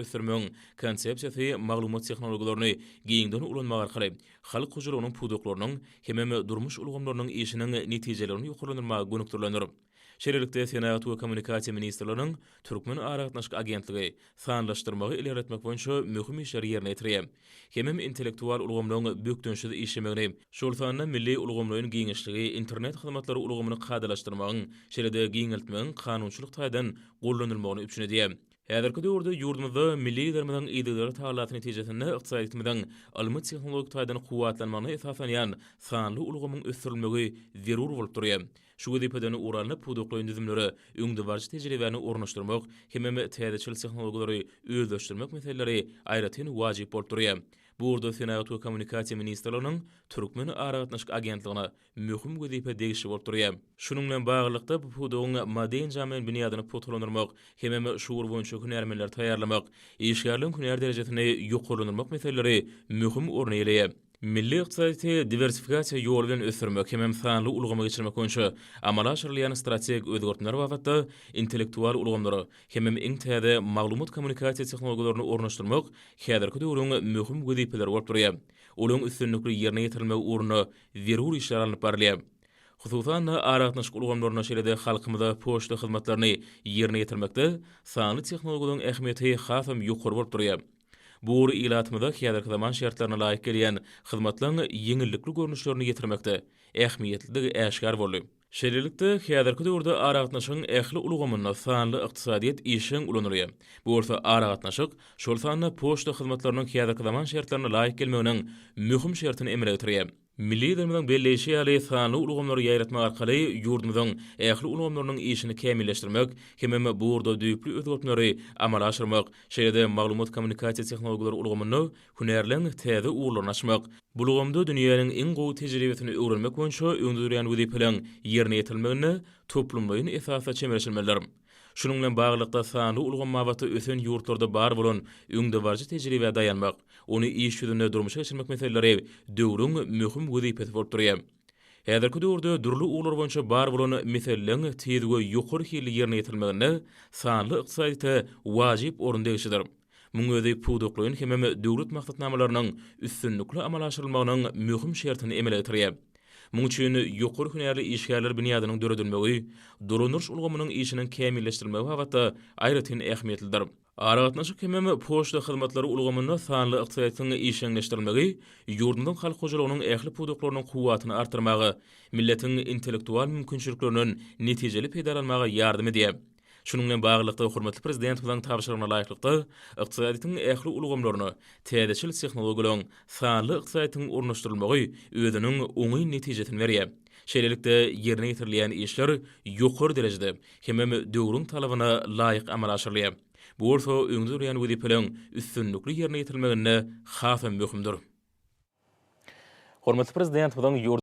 Ösdürmegiň Konsepsiýasy maglumat tehnologiýalaryny giňden ulanmak arkaly halk hojalygynyň pudaklarynyň hemem durmuş ulgamlarynyň işiniň netijeliligini ýokarlandyrmaga gönükdirilendir. Şeýlelikde, Senagat we kommunikasiýa ministrliginiň Türkmen aragatnaşyk agentligi sanlaşdyrmagy ilerletmek boýunça möhüm işleri ýerine ýetirýär hemem intellektual ulgamlaryň bökdençsiz işlemegini, şol sanda milli ulgamlaýyn giňişligi, internet hyzmatlary ulgamyny kadalaşdyrmagyň, şeýle-de giňeltmegiň kanunçylyk taýdan gollanylmagyny üpjün edýär. Häzirki döwürde ýurdumyzda milli Liderimiziň yzygiderli tagallasy netijesinde ykdysadyýetimiziň ylmy-tehnologik taýdan kuwwatlanmagyna esaslanýan sanly ulgamyň ösdürilmegi zerur bolup durýar. Şu wezipeden ugur alnyp, pudaklaýyn düzümlere öňdebaryjy tejribäni ornaşdyrmak hemem täzeçil tehnologiýalary özleşdirmek meseleleri aýratyn wajyp bolup durýar. Bu ugurda Senagat we kommunikasiýa ministrliginiň Türkmen aragatnaşyk agentligine möhüm wezipe degişli bolup durýar. Şunuň bilen baglylykda, bu pudagyň maddy-enjamlaýyn binýadyny pugtalandyrmak hemem şu ugur boýunça hünärmenleri taýýarlamak, işgärleriň hünär derejesini ýokarlandyrmak meseleleri möhüm orun eýeleýär. Milli ykdysadyýeti diwersifikasiýa ýoly bilen ösdürmek hemem sanly ulgama geçirmek boýunça amala aşyrylýan strategik özgertmeler babatda intellektual ulgamlara hemem iň täze maglumat-kommunikasiýa tehnologiýalaryny ornaşdyrmak häzirki döwrüň möhüm wezipeleri bolup durýar. Olaryň üstünlikli ýerine ýetirilmegi ugrunda zerur işler alnyp barylýar. Hususan-da, aragatnaşyk ulgamlarynda şeýle-de halkymyza poçta hyzmatlaryny ýerine ýetirmekde sanly tehnologiýalaryň ähmiýeti hasam ýokary bolup durýar. Bu ugur ilatymyza häzirki zaman şertlerine laýyk gelýän hyzmatlaryň ýeňillikli görnüşlerini ýetirmekde ähmiýetlidigi äşgär boldy. Şeýlelikde, häzirki döwürde aragatnaşygyň ähli ulgamynda sanly ykdysadyýet işjeň ulanylýar. Bu bolsa aragatnaşyk, şol sanda poçta hyzmatlarynyň häzirki zaman şertlerine laýyk gelmeginiň möhüm şertini emele getirýär. Milli Liderimiziň belleýşi ýaly, sanly ulgamlary ýaýratmak arkaly ýurdumyzyň ähli ulgamlarynyň işini kämilleşdirmek hemem bu ugurda düýpli özgertmeleri amala aşyrmak, şeýle-de maglumat-kommunikasiýa tehnologiýalary ulgamynda hünärleň täze ugurlaryny açmak, bu ulgamda dünýäniň iň gowy tejribesini öwrenmek boýunça öňde durýan wezipeleriň ýerine ýetirilmeginde toplumlaýyn esasda çemeleşilmelidir. Şunuň bilen baglylykda, sanly ulgam babatda ösen ýurtlarda bar bolan öňdebaryjy tejribä daýanmak, ony iş ýüzünde durmuşa geçirmek meseleleri döwrüň möhüm wezipesi bolup durýar. Häzirki döwürde dürli ugurlar boýunça bar bolan meseleleriň tiz we ýokary hilli ýerine ýetirilmeginde sanly ykdysadyýete wajyp orun degişlidir. Munuň özi pudaklaýyn hemem döwlet maksatnamalarynyň üstünlikli amala aşyrylmagynyň möhüm şertini emele getirýär. Munuň üçin ýokary hünärli işgärler binýadynyň döredilmegi, dolandyryş ulgamynyň işiniň kämilleşdirilmegi babatda aýratyn ähmiýetlidir. Aragatnaşyk hemem poçta hyzmatlary ulgamynda sanly ykdysadyýetiň işjeňleşdirilmegi ýurdumyzyň halk hojalygynyň ähli pudaklarynyň kuwwatyny artdyrmaga, milletiň intellektual mümkinçiliklerinden netijeli peýdalanmaga ýardam edýär. Şunuň bilen baglylykda, hormatly Prezidentimiziň tabşyrygyna laýyklykda, ykdysadyýetiň ähli ulgamlaryna täzeçil tehnologiýalaryň, sanly ykdysadyýetiň ornaşdyrylmagy özüniň oňyn netijesini berýär. Şeýlelikde, ýerine ýetirilýän işler ýokary derejede hemem döwrüň talabyna laýyk amala aşyrylýar. Bu bolsa öňde durýan wezipeleriň üstünlikli ýerine ýetirilmeginde hasam möhümdir. Hormatly Prezidentimiziň ýurdumyzyň.